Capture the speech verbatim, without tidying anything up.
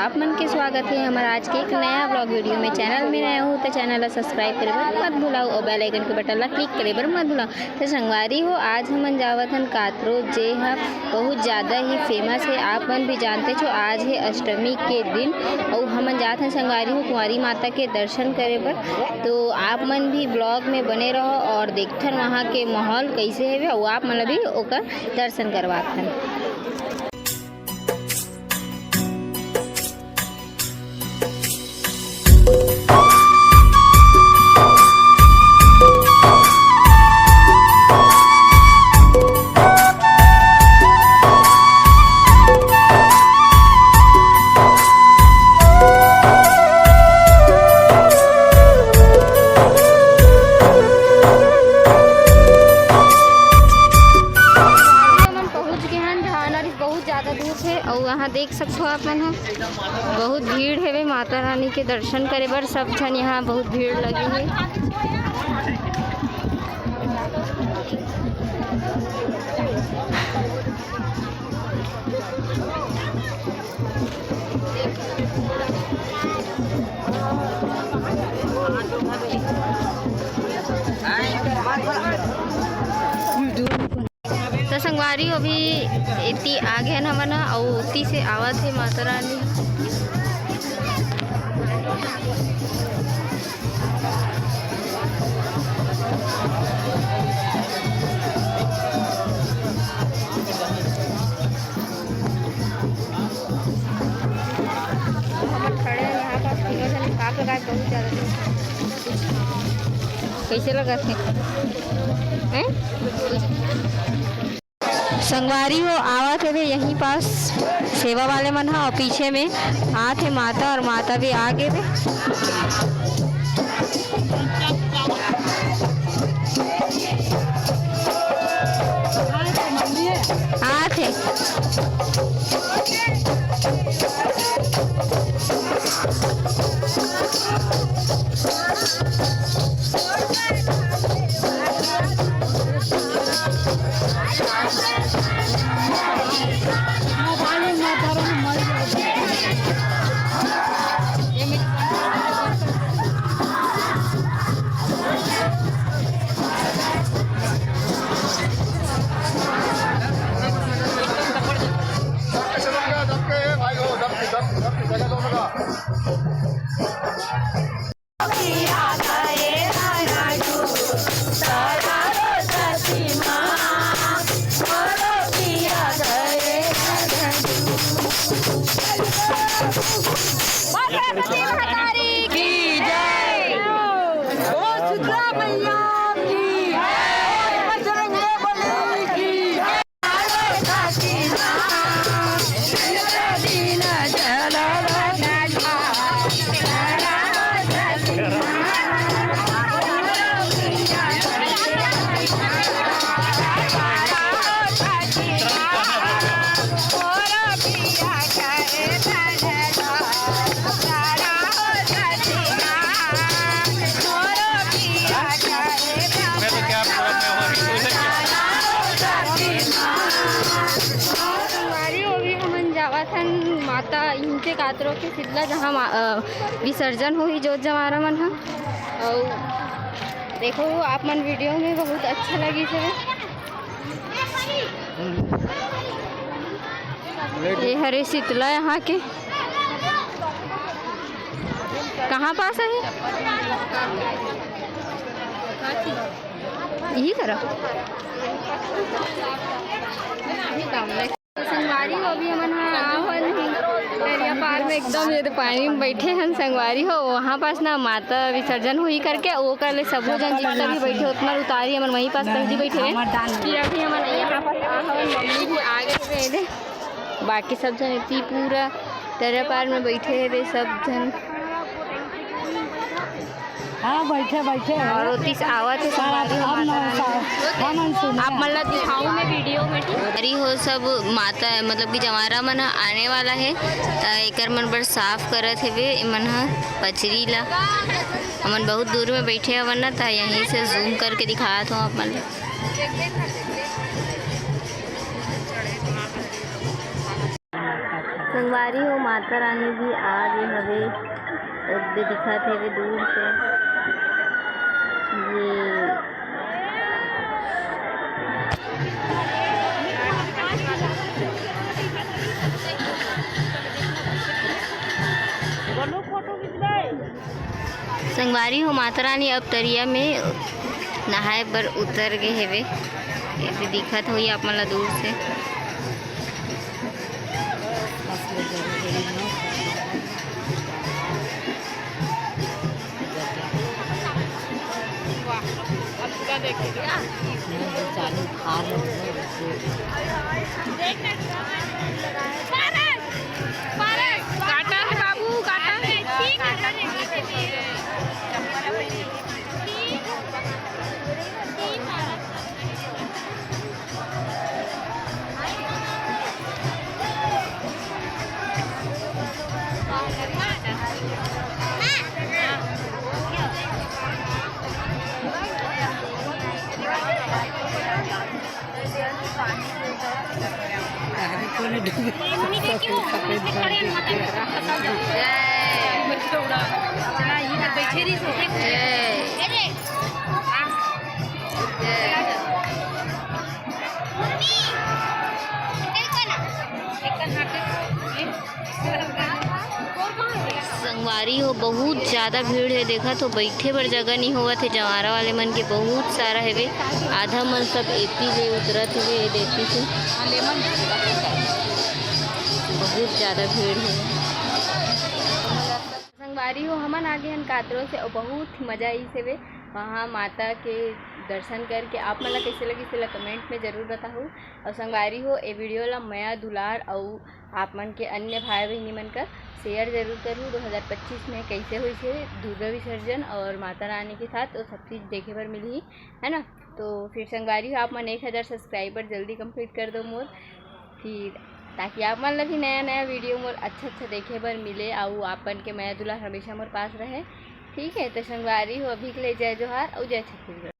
आप मन के स्वागत है हमारा आज के एक नया ब्लॉग वीडियो में। चैनल में नया हो तो चैनल ला सब्सक्राइब करे बर मत भुलाओ और बेल आइकन के बटन ला क्लिक करे बर मत भुलाओ। तो संगवारी हो, आज हमन जावत हन कातरो, जे ह बहुत ज़्यादा ही फेमस है। आप मन भी जानते छो, आज है अष्टमी के दिन और हमन जात हन संगवारी हो कुंवारी माता के दर्शन करे बर। तो आप मन भी ब्लॉग में बने रहो और देखथन वहाँ के माहौल कैसे है और आप मन ला भी ओकर दर्शन करवाथन। हमन पहुंच गे हन, जहां बहुत ज्यादा धूप है और वहां देख सकथो आप मन ह, बहुत भीड़ हेवे माता रानी के दर्शन करे बर। सब झन यहाँ बहुत भीड़ लगे हे। तो संगवारी हो, अभी एती आ गे हन हमन ह, अउ ओती से आवत हे माता रानी। हमन खड़े हन यहाँ पास, तीनों झन हिसाब लगाए, बहुत ज्यादा दूर। कैसे लगत हे? हैं? संगवारी हो, आवत हवे यहीं पास सेवा वाले मन ह, अउ पीछे में आत हे माता, अउ माता भी आ गे हे। आत हे। बोल सरस्वती महतारी की जय। बोल शीतला मैया की जय। बोल बजरंग बली की जय। संगवारी हो, अभी हमन जावत हन माता इनके कातरो के शीतला, जहाँ मा-, अ, विसर्जन होही जोत जवारा मन ह। अउ देखो, आप मन वीडियो में बहुत अच्छा लगिस हे। ये हरे शीतला यहाँ के। कहाँ पास है? यही करा। संगवारी हो, अभी हमन ह आवन ही दरिया पार में, एकदम ये दे पानी में बैठे हन संगवारी हो। वहाँ पास ना माता विसर्जन होही करके, वो कर ले सबो जन जितना भी बैठे उतना उतारी। हमन वहीं पास पहली बैठे रहे कि अभी हमन यहाँ पास आ हवन, मम्मी भी आ गे हे। बाकी सब जन इतनी पूरा दरिया पार में बैठे हे, सब जन। हाँ, बैठे, बैठे हैं। और ओती से आवत हे संगवारी हो, अब माता ना रानी। सा-, हाँ, मन सुनिए। आप मन ला दिखाऊं मैं वीडियो में, ठीक? अरे हो, सब माता, मतलब कि जवारा मन ह आने वाला है, त एकर मन बर साफ करत हेवे, ए मन ह पचरी ला। हमन बहुत दूर में बैठे हवन ना, त यहीं से जूम करके दिखात हूँ आप मन ला। तो संगवारी हो, माता रानी भी आ गे हवे, ओदे दिखत हवे दूर से। ये संगवारी हो, माता रानी अब तरिया में नहाए बर उतर गे हेवे। एदे दिखत होही आप मन ला दूर से। काटा है बाबू, काटा है। संगवारी हो, बहुत ज्यादा भीड़ हे। देखत हो, बैठे बर जगह नहीं होवत हे। जवारा वाले मन के बहुत सारा हेवे, आधा मन सब एती ले उतरत हेवे, ए देती से। बहुत ज्यादा भीड़ हे। संगवारी हो, हमन आ गे हन कातरो से, अउ बहुत ही मजा आइस हेवे वहाँ माता के दर्शन करके। आप मन ला कइसे लगिस, तेला comment में जरूर बताहू। अउ संगवारी हो, ए video ला मया दुलार अउ आप मन के अन्य भाई बहिनी मन कर share जरूर करहू। दो हज़ार पच्चीस में कइसे होइस हे दुर्गा विसर्जन अउ माता रानी के साथ, वो सब चीज़ देखे बर मिलही, है ना। तो फिर संगवारी हो, आप मन एक हज़ार subscriber जल्दी complete कर दो मोर, फिर ताकि आप मन ला भी नया नया video मोर अच्छा अच्छा देखे बर मिले, अउ आप मन के मया दुलार हमेशा मोर पास रहे। ठीक है, तो संगवारी हो, अभी के लिए जय जोहार अउ जय छत्तीसगढ़।